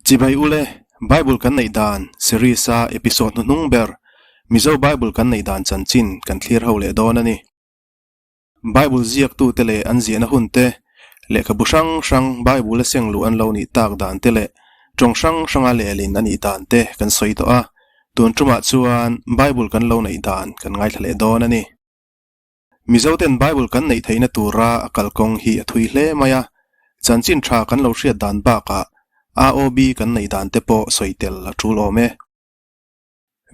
Chibai ule, Bible kan neih dan series-a episode hnuhnung ber, Mizo Bible kan neih dan chanchin kan thlir ho leh dawn a ni. Bible ziaktute leh an ziahna hun te, lehkhabu hrang hrang Bible-a seng luh an lo nih tak dan te leh tawng hrang hranga lehlin a nih dan te kan sawi tawh a, tun tumah chuan Bible kan lo neih dan kan ngaithla leh dawn a ni. Mizoten Bible kan neih theihna tura a kalkawng hi a thui hle mai a, chanchin tha kan lo hriat dan bakah AOB kan neih dan te pawh sawi tel a tul awm e.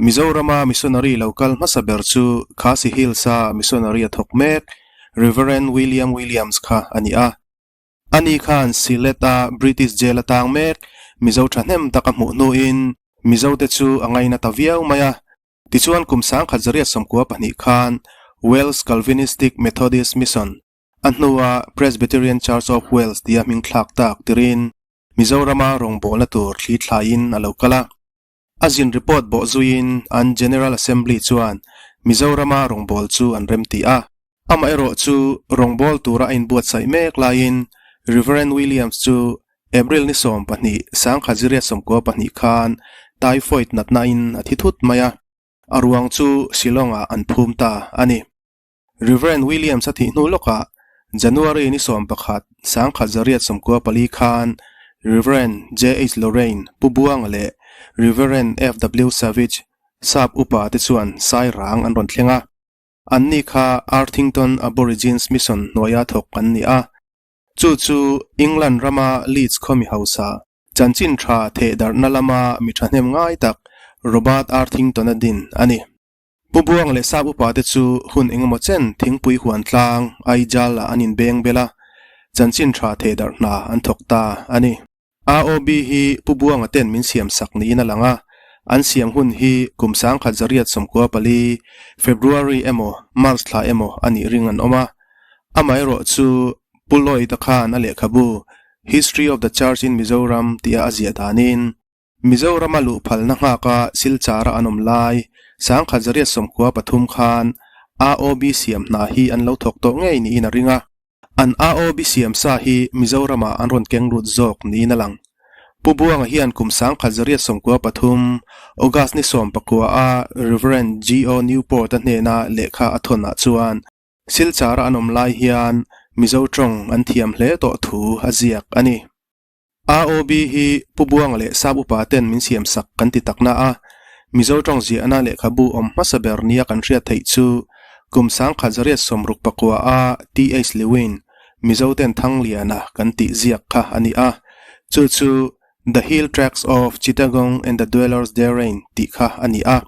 Mizorama missionary lo kal hmasa ber chu Khasi Hills-a missionary a thawk mek Reverend William Williams kha a ni a. Ani khan Sylhet-a British jail a tang mek Mizo thahnem tak a hmuh hnuin Mizote chu a ngaina ta viau mai a. Tichuan kum 1922 khan Wales Calvinistic Methodist Mission a hnua Presbyterian Church of Wales tia hming thlak tak tirin Mizorama rawngbawlna tur thli thlaiin a lo kal a. A zin report bawh zuiin an General Assembly chuan Mizorama rawngbâwl chu an remti a. Amaherawh chu rawngbâwl tura a inbuatsaih mek laiin Reverend Williams chu April ni 12, 1992 khan typhoid natnain a thi thut mai a, a ruang chu Shillong-ah an phum ta a ni. Reverend Williams a thih hnu lawkah January ni 11, 1994 khan Reverend JH Lorraine Pu Buanga leh Reverend FW Savage Sap upa te chuan sai rang an rawn thleng a. Anni kha Arthington Aborigines Mission hnuaia thawk an ni a. Chu chu England rama Leeds khaw mi hausa, chanchin tha thehdarhna lama mi thahnem ngai tak Robert Arthington-a din a ni. Pu Buang leh Sap upa te chu hun engemaw chen thingpui huan tlang Aijal ah an inbeng bel a, chanchin tha theh darh hna an thawk ta a ni. AOB hi Pu Buanga ten min siam sak niin a lang a, an siam hun hi kum 1994 February emaw March thla emaw a nih ring an awm a. Amaherawh chu Pu Lloyd-a khan a lehkhabu History of the Church in Mizoram tia a ziah danin, Mizorama luh phalna nghaka Silchara an awm lai, 1993 khan AOB siam hna hi an lo thawk tawh ngei niin a ring a. An AOB siam sa hi Mizoramah an rawn keng lut zawk niin a lang. Pu Buanga hian kum 1993 August ni 19 a Reverend GO Newport-a hnena lehkha a thawnah chuan Silchara an awm lai hian Mizo tawng an thiam hle tawh thu a ziak a ni. AOB hi Pu Buanga leh Sap upa ten min siam sak kan ti tak na a, Mizo tawng ziahna lehkhabu awm hmasa ber nia kan hriat theih chu kum 1969 a TH Lewin, Mizo ten Thangliana kan tih ziak kha a ni a, chu chu The Hill Tracts of Chittagong and the Dwellers Therein tih kha a ni a.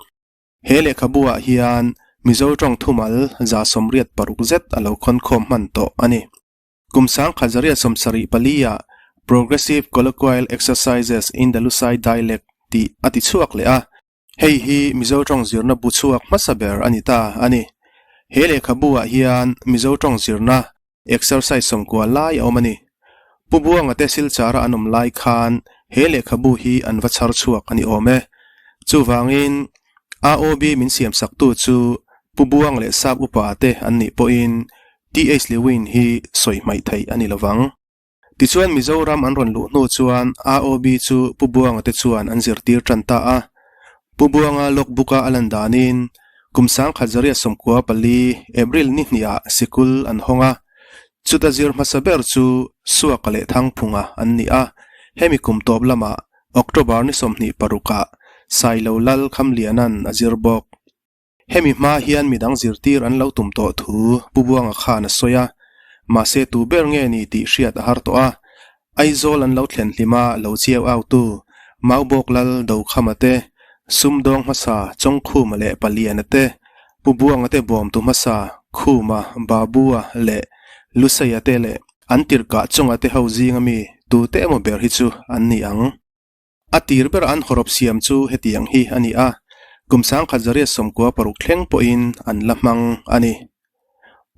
He lehkhabu ah hian Mizo tawng thumal 86 zet a lo khawnkhawm hman tawh a ni. Kum 1974 ah Progressive Colloquial Exercises in the Lusai Dialect tih a ti chhuak leh a, hei hi Mizo tawng zirna bu chhuak hmasa ber a ni ta a ni. He lehkhabu ah hian Mizo tawng zirna exercise 90 lai a awm a ni. Pu Buanga te Silchara an awm lai khan he lehkhabu hi an va chhar chhuak a ni awm e. Chuvangin AOB min siamsaktu chu Pu Buang leh Sap upa te an nih pawhin TH Lewin hi sawi hmaih theih a ni lovang. Tichuan Mizoram an rawn luh hnu chuan AOB chu Pu Buanga te chuan an zirtir tan ta a. Pu Buanga logbook-a a lan danin kum 1994 April ni hnihah sikul an hawng a. Chuta zir hmasa ber chu Suaka leh Thangphunga an ni a. Hemi kum tawp lamah October ni 26 ah Sailo Lal Khamliana'n a zir bawk. Hemi hma hian midang zirtir an lo tum tawh thu Pu Buanga khan a sawi a, mahse tu ber nge ni tih hriat a har tawh a. Aizawl an lo thlen hlima lo chiau autu Maubawk Lal Dokhama te, Sumdawng hmasa Chawngkhuma leh Paliana te, Pu Buanga te bawmtu hmasa Khuma, Babua leh Luseia te leh an tirhkah chunga te ho zinga mi tute emaw ber hi chu an ni ang. A tir ber an hawrawp siam chu hetiang hi a ni a, kum 1996 thleng pawhin an la hmang a ni.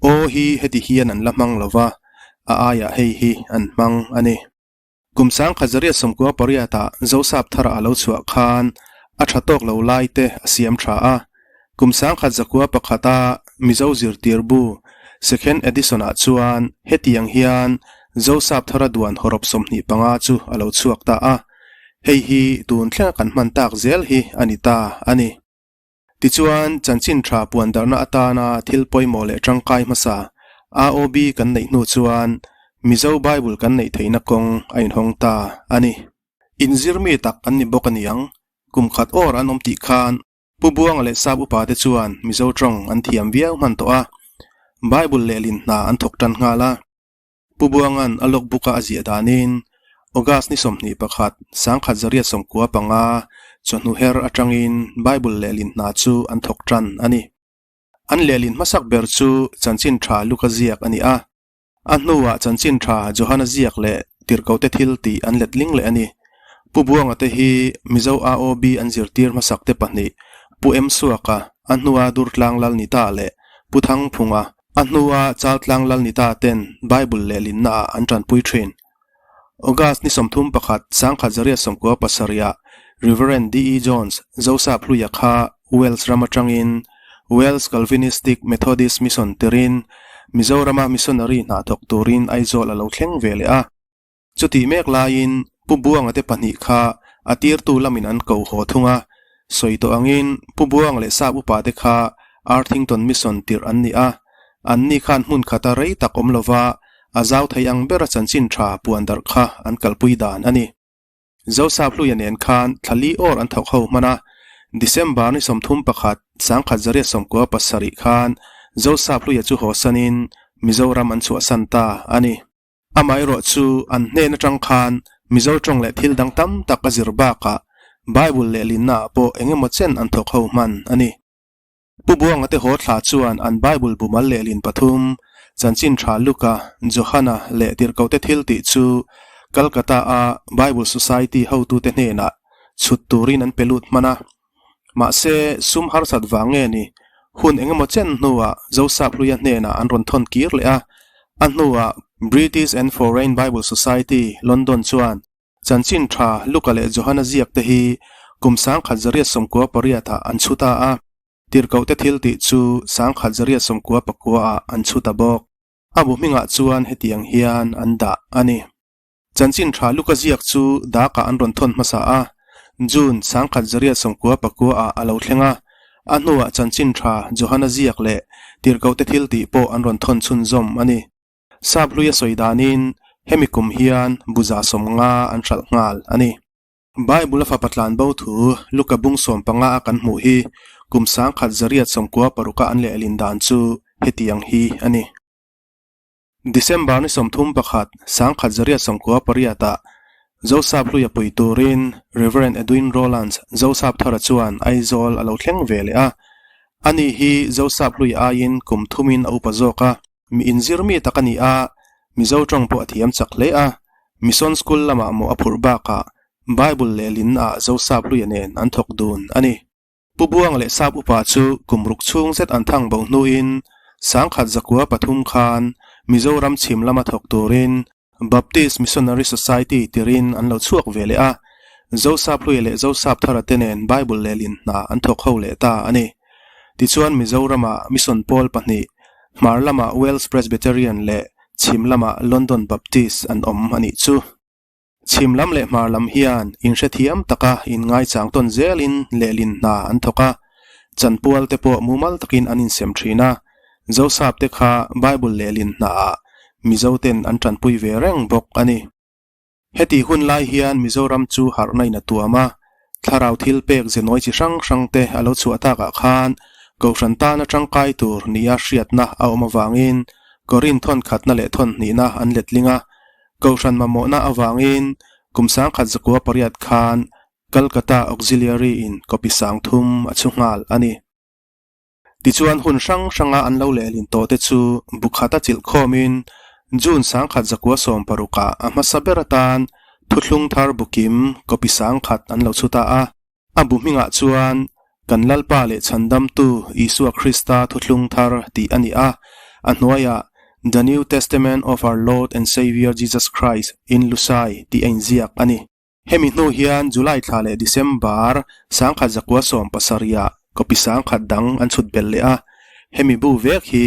Aw hi heti hian an la hmang lo va, a aiah hei hi an hmang a ni. Kum 1998 ah Zosap thara a lo chhuah khan a tha tawk lo lai te a siam tha a, kum 1901 a Mizo zirtir bu Second Edition ah chuan hetiang hian Zosap thara duan hawrawp 25 chu a lo chhuak ta a. Hei hi tun thlenga kan hman tak zel hi a ni ta a ni. Tichuan, chanchin tha puan darhna atana thil pawimawh leh tangkai hmasa AOB kan neih hnu chuan Mizo Bible kan neih theihna kawng a inhawng ta a ni. Inzirmi tak an ni bawk a niang, kum khat awr an awm tih khan Pu Buanga leh Sap upate chuan Mizo tawng an thiam viau hman tawh a, Bible lehlin hna an thawk tan nghal a. Pu Buanga'n a logbook-a a ziah danin August ni 21, 1995 chawhnu her atangin Bible lehlin hna chu an thawk tan a ni. An lehlin hmasak ber chu Chanchin Tha Luka ziak a ni a. A hnuah Chanchin Tha Johana ziak leh Tirhkohte thil tih an letling leh a ni. Pu Buanga te hi Mizo AOB an zirtir hmasak te pahnih, Pu Em Suaka, a hnua Durtlang Lal ni ta leh Pu Thangphunga, A hnua Chaltlang Lalnita ten Bible lehlinna ah an tanpui thin. August ni 31, 1997 ah Rev. DE Jones, Joseph Hluia kha Wales ram atangin Wales Calvinistic Methodist Mission tirin Mizorama missionary hna thawk turin Aizawl a lo thleng ve leh a. Chutih mek laiin Pu Buanga te pahnih kha a tirtu lamin an ko haw thung a, sawi tawh angin Pu Buanga leh Sap upa te kha Arthington Mission tirh an ni a, anni khan hmun khata rei tak awm lova a zau thei ang bera chanchin tha puan darh kha an kalpui dan a ni. Zosap Hluia nen khan thla li awr an thawk ho hman a, December ni 31, 1997 khan Zosap Hluia chu haw sanin Mizoram an chhuahsan ta a ni. Amaherawh chu an hnen atang khan Mizo tawng leh thil dang tam tak a zir bakah Bible lehlinna ah pawh eng emaw chen an thawk ho hman a ni. Pu Buanga te haw thla chuan an Bible bumal lehlin pathum, Chanchin Tha Luka, Johana leh Tirhkohte thil tih chu Calcutta a Bible Society hotute hnenah chhut turin an pe lut hman a. Mahse, sum harsat vang nge ni? Hun eng emaw chen hnuah Joseph Hluia hnenah an rawn thawn kir leh a. A hnuah British and Foreign Bible Society, London chuan chanchin tha Luka leh Johana ziak te hi kum 1998 ah an chhu ta a, tirhkohte thil tih chu 1999 ah an chhu ta bawk. A bu hmingah chuan hetiang hian an dah a ni. Chanchin tha Luka ziak chu Dakah an rawn thawn hmasa a, June 1999 ah a lo thleng a, a hnuah Chanchin tha Johana ziak leh Tirhkohte thil tih pawh an rawn thawn chhunzawm a ni. Sap hlui a sawi danin hemi kum hian buza 50 an hralh nghal a ni. Bible a fapa tlan bo thu Luka bung 15 a kan hmuh hi kum 1996 a an lehlin dan chu hetiang hi a ni. December ni 31, 1998 ah Zosap Hluia pui turin Rev. Edwin Rowlands Zosap Thara chuan Aizawl a lo thleng ve leh a. Ani hi Zosap Hluia aiin kum thumin a upa zawk a. Mi inzir mi tak a ni a, Mizo tawng pawh a thiam chak hle a. Mission School lamah mawh a phurh bakah Bible lehlinna ah Zosap Hluia nen an thawk dun a ni. Pu Buang leh Sap upa chu kum ruk chhung zet an thang bo hnuin 1903 khan Mizoram chhim lama thawk turin Baptist Missionary Society tirin an lo chhuak ve leh a, Zosap Hluia leh Zosap Thara te nen Bible lehlin hna an thawk ho leh ta a ni. Tichuan Mizorama Mission pawl pahnih, hmar lama Wales Presbyterian leh chhim lama London Baptist an awm a nih chu. Chhim lam leh hmar lam hian inhrethiam taka inngaichang tawn zelin lehlin hna an thawk a, chanpual te pawh mumal takin an insem thin a, Zosap te kha Bible lehlin hnaah Mizo ten an tanpui ve reng bawk a ni. Heti hun lai hian Mizoram chu harhna in a tuam a, thlarau thil pek zenawi chi hrang hrang te a lo chhuah takah khan Kohhran tana tangkai tur nia hriatna a awm avangin Korin thawn khatna leh thawn hnihna an letling a, Kohhran mamawhna avangin kum 1908 khan Calcutta Auxiliary in copy 3000 a chhu nghal a ni. Tichuan hun hrang hranga an lo lehlin tawh te chu bu khata chilh khawmin June 1960 ah a hmasa ber atan Thuthlung Thar Bukim copy 10,000 an lo chhu ta a. A bu hmingah chuan Kan Lalpa leh Chhandamtu Isua Krista Thuthlung Thar tih a ni a, a hnuaiah The New Testament of Our Lord and Saviour Jesus Christ in Lusai tih a inziak a ni. Hemi hnu hian July thla leh December 1970 ah copy 10,000 dang an chhut belh leh a, hemi bu vek hi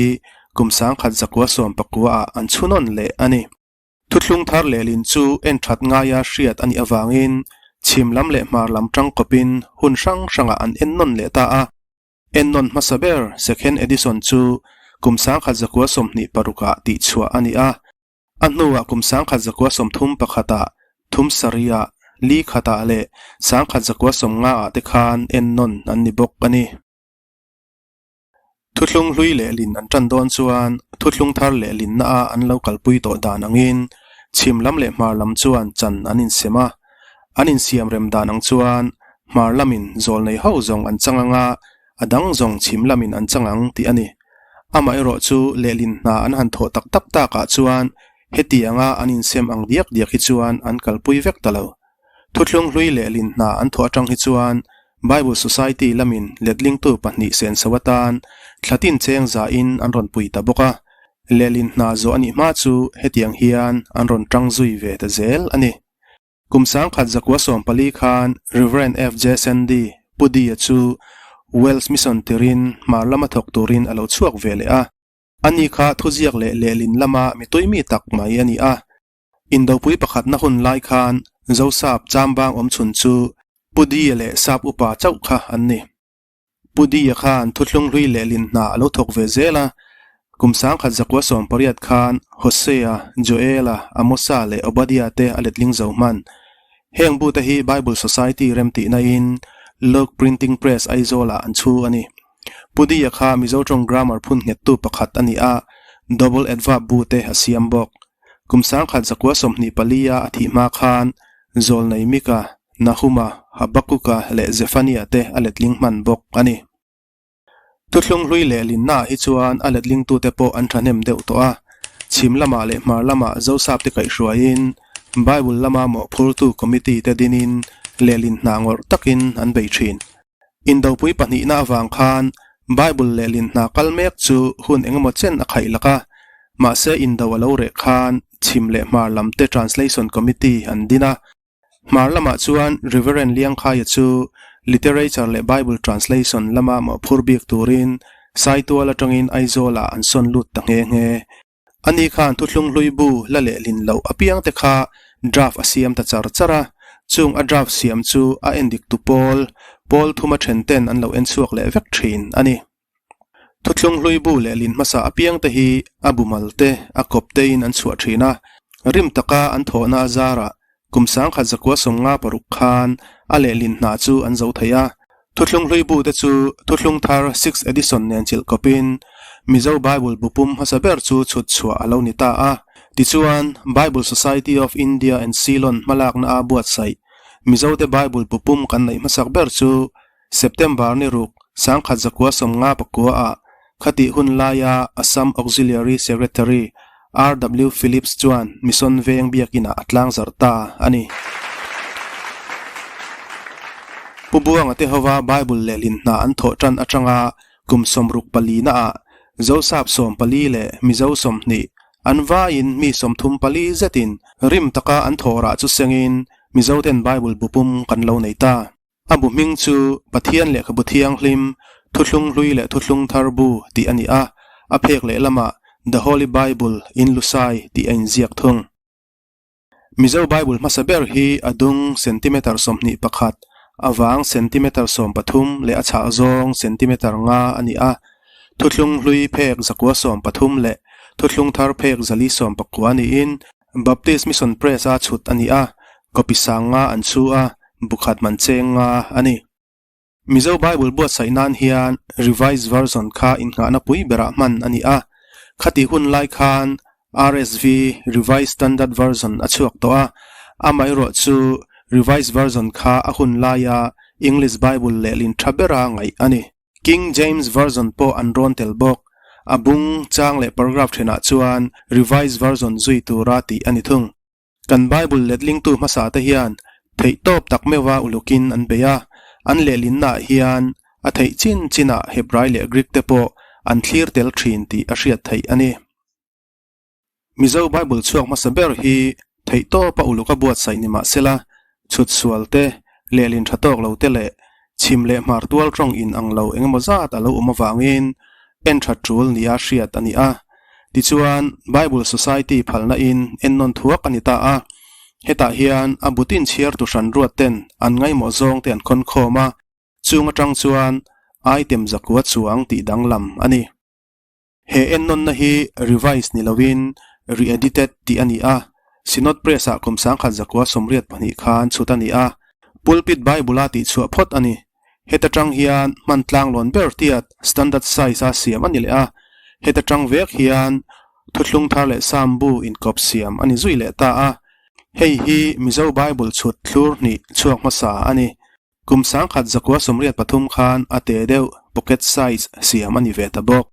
kum 1999 ah an chhunawn leh a ni. Thuthlung thar lehlin chu en that ngaia hriat a nih avangin Chhim lam leh hmar lam tangkawpin hun hrang hrangah an ennawn leh ta a. Ennawn hmasa ber Second Edition chu kum 1926 ah tihchhuah a ni a. A hnuah kum 1931 ah, thum sarih ah, li khatah leh 1950 ah te khan ennawn an ni bawk a ni. Thuthlung hlui lehlin an tan dawn chuan thuthlung thar lehlinna a an lo kalpui tawh dan angin chhim lam leh hmar lam chuan chan an insem a. An insiam rem dan ang chuan hmar lamin zawl nei ho zawng an chang anga a dang zawng chhim lamin an chang ang tih a ni. Amaherawh chu lehlin hna an han thawh tak tak takah chuan hetianga an insem ang diak diak hi chuan an kalpui vek ta lo. Thuthlung hlui lehlin hna an thawh atang hi chuan Bible Society lamin letlingtu pahnih senso atan thlatin cheng zahin an rawn pui ta bawk a, lehlin hna zawh a nih hma chu hetiang hian an rawn tang zui ve ta zel a ni. Kum 1914 khan Rev. FJ Sandy, Pu Dia chu Welsh Mission tirin hmar lama thawk turin a lo chhuak ve leh a. Ani kha thuziak leh lehlin lama mi tuimi tak mai a ni a. Indopui pakhatna hun lai khan Zosap chambang awmchhun chu Pu Dia leh Sap upa chauh kha an ni. Pu Dia khan thuthlung hlui lehlin hna a lo thawk ve zel a, kum 1918 khan Hosea, Joela, Amosa leh Obadia te a letling zo hman. Heng bu te hi Bible Society remtihna-in Luke Printing Press Aizawl-ah an chhu a ni. Pu Dia kha Mizo tawng grammar phun nghettu pakhat a ni a, double adverb bu te a siam bawk. Kum 1924 a a thih hma khan Zawlnei Mika, Nahuma, Habakuka leh Zephania te a letling hman bawk a ni. Thuthlung hlui leh linnaah hi chuan a letlingtute pawh an thahnem deuh tawh a, chhim lamah leh hmar lamah Zosapte kaihhruaiin Bible lama mawhphurtu committee te dinin lehlin hna ngawrh takin an bei thin. Indopui pahnihna avang khan Bible lehlin hna kal mek chu hun engemaw chen a khaih lak a, mahse indo a lo reh khan chhim leh hmar lam te Translation Committee an din a. Hmar lamah chuan Reverend Liangkhaia chu Literature leh Bible Translation lama mawhphur bik turin Saitual atangin Aizawlah an sawn lut ta nghe nghe. Ani khan thuthlung hlui bu la lehlin loh apiang te kha draft a siam ta char char a, chung a draft siam chu a endik tu pawl, pawl thuma then ten an lo en chhuak leh vek thin a ni. Thuthlung hlui bu lehlin hmasa apiang te hi a bu mal te, a kawp te in an chhuah thin a, rim taka an thawhna a zarah Kum 1956 khan a lehlin hna chu an zo thei a. Thuthlung hlui bu te chu Thuthlung Thar Sixth Edition nen chilh kawpin Mizo Bible bu pum hmasa ber chu chhut chhuah a lo ni ta a. Tichuan, Bible Society of India and Ceylon hmalakna a buatsaih Mizote Bible bu pum kan neih hmasak ber chu September ni ruk 1959 ah khatih hun laia Assam Auxiliary Secretary RW Phillips chuan Mission Veng biakinah a tlangzarh ta a ni. Pu Buanga te hova Bible lehlin hna an thawh tan atanga kum 64 na ah Zosap 14 leh Mizo 20 an vaiin mi 34 zetin rim taka an thawhrah chu sengin Mizoten Bible bu pum kan lo nei ta. A bu hming chu Pathian Lehkhabu Thianghlim, Thuthlung Hlui leh Thuthlung Thar Bu tih a ni a, a phek lehlamah The Holy Bible in Lusai tih a inziak thung. Mizo Bible hmasa ber hi a dung centimeter 21, a vang centimeter 13 leh a chhah zawng centimeter nga a ni a. Thuthlung Hlui phek 113 leh Thuthlung Thar phek 419 niin Baptist Mission Press a chhut a ni a, copy sang nga an chhu a, bu khat man cheng nga a ni. Mizo Bible buatsaih nan hian Revised Version kha innghahna pui berah hman a ni a, khatih hun lai khan RSV, Revised Standard Version, a chhuak tawh a, amaherawh chu Revised Version kha a hun laia English Bible lehlin tha bera ngaih a ni. King James Version pawh an rawn tel bawk. A bung, chang leh paragraph thenah chuan Revised Version zui tura tih a ni thung. Kan Bible letlingtu hmasa te hian theihtawp tak meuha ulukin an bei a, an lehlinnaah hian a theih chin chinah Hebrai leh Greek te pawh an thlir tel thin tih a hriat theih a ni. Mizo Bible chhuak hmasa ber hi theihtawpa uluk a buatsaih ni mah sela, chhut sual te, lehlin tha tawk lo te leh chhim leh hmar tual tawng in ang lo engemaw zat a lo awm avangin en tha tul nia hriat a ni a. Tichuan, Bible Society phalna in ennawn thuak a ni ta a. Hetah hian a butin chhiartu hran ruat ten an ngaimawh zawng te an khawn khawm a, chung atang chuan item zakua chuang tih danglam a ni. He ennawnna hi revise ni loin re-edited tih a ni a, Synod Press-ah kum 1982 khan chhut a ni a, Pulpit Bible-a tihchhuah phawt a ni. Heta tang hian hman tlanglawn ber tiat standard size-a siam a ni leh a, heta tang vek hian Thuthlung thar leh Sam bu inkawp siam a ni zui leh ta a. Hei hi Mizo Bible chhut thlur hnih chhuak hmasa a ni. Kum 1983 khan a te deuh pocket size siam a ni ve ta bawk.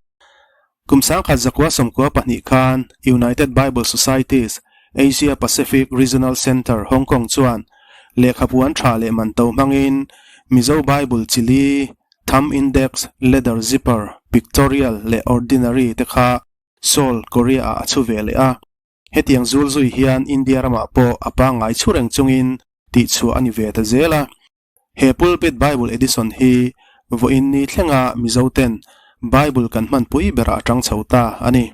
Kum 1992 khan United Bible Societies Asia Pacific Regional Centre Hong Kong chuan lehkhapuan tha leh man to hmangin Mizo Bible chi li, Thumb Index, Leather Zipper, Pictorial leh Ordinary te kha Seoul, Korea-ah a chhu ve leh a. Hetiang zul zui hian India ramah pawh a pangngai chhu reng chungin tihchhuah a ni ve ta zel a. He Pulpit Bible Edition hi vawiin ni thlenga Mizoten Bible kan hmanpui berah a tang chho ta a ni.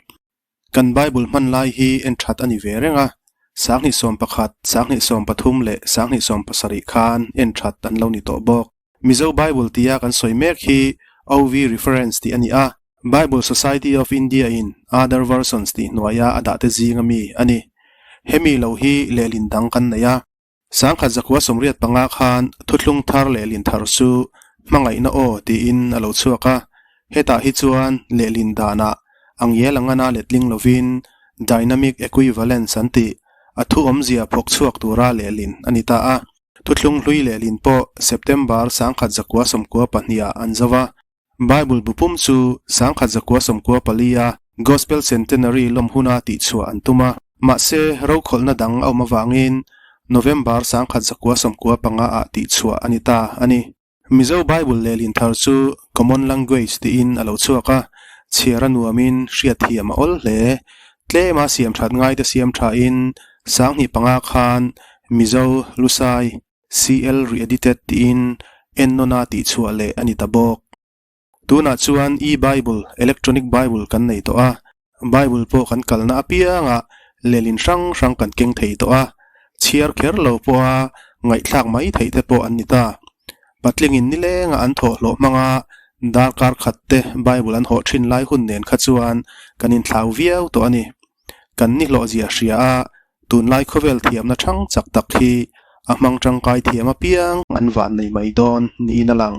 Kan Bible hman lai hi en that a ni ve reng a, 2011, 2013 leh 2017 khan en that an lo ni tawh bawk. Mizo Bible tia kan sawi mek hi OV Reference tih a ni a, Bible Society of India in Other Versions tih hnuaia a dahte zinga mi a ni. Hemi lo hi lehlin dang kan nei a. 1985 khan Thuthlung Thar Lehlin Thar chu Hmangaihna Aw tiin a lo chhuak a, hetah hi chuan lehlin danah angial angana letling lovin Dynamic Equivalence an tih a thu awmzia phawk chhuak tura lehlin a ni ta a. Thuthlung hlui lehlin pawh September 1992 ah an zo a, Bible bu pum chu 1994 a Gospel Centenary lawm huna tihchhuah an tum a, mahse rokhawlhna dang a awm avangin November 1995 ah tihchhuah a ni ta a ni. Mizo Bible lehlin thar chu Common Language tiin a lo chhuak a, chhiar a nuamin hriatthiam a awl hle. Tlema siam that ngaite siam thain 2005 khan Mizo Lusai CL Re-edited tiin ennawna tihchhuah leh a ni ta bawk. Tunah chuan e-Bible, electronic Bible, kan nei tawh a, Bible pawh kan kalna apiangah lehlin hrang hrang kan keng thei tawh a, chhiar kher lo pawha ngaihthlak mai theih te pawh an ni ta. Patlingin nilenga an thawhhlawh hmanga darkar khat te Bible an hawh thin lai hun nen kha chuan kan inthlau viau tawh a ni. Kan nihlawh zia hria a, tunlai khawvel thiamna thang chak tak hi a hmang tangkai thiam apiang an van nei mai dawn niin a lang.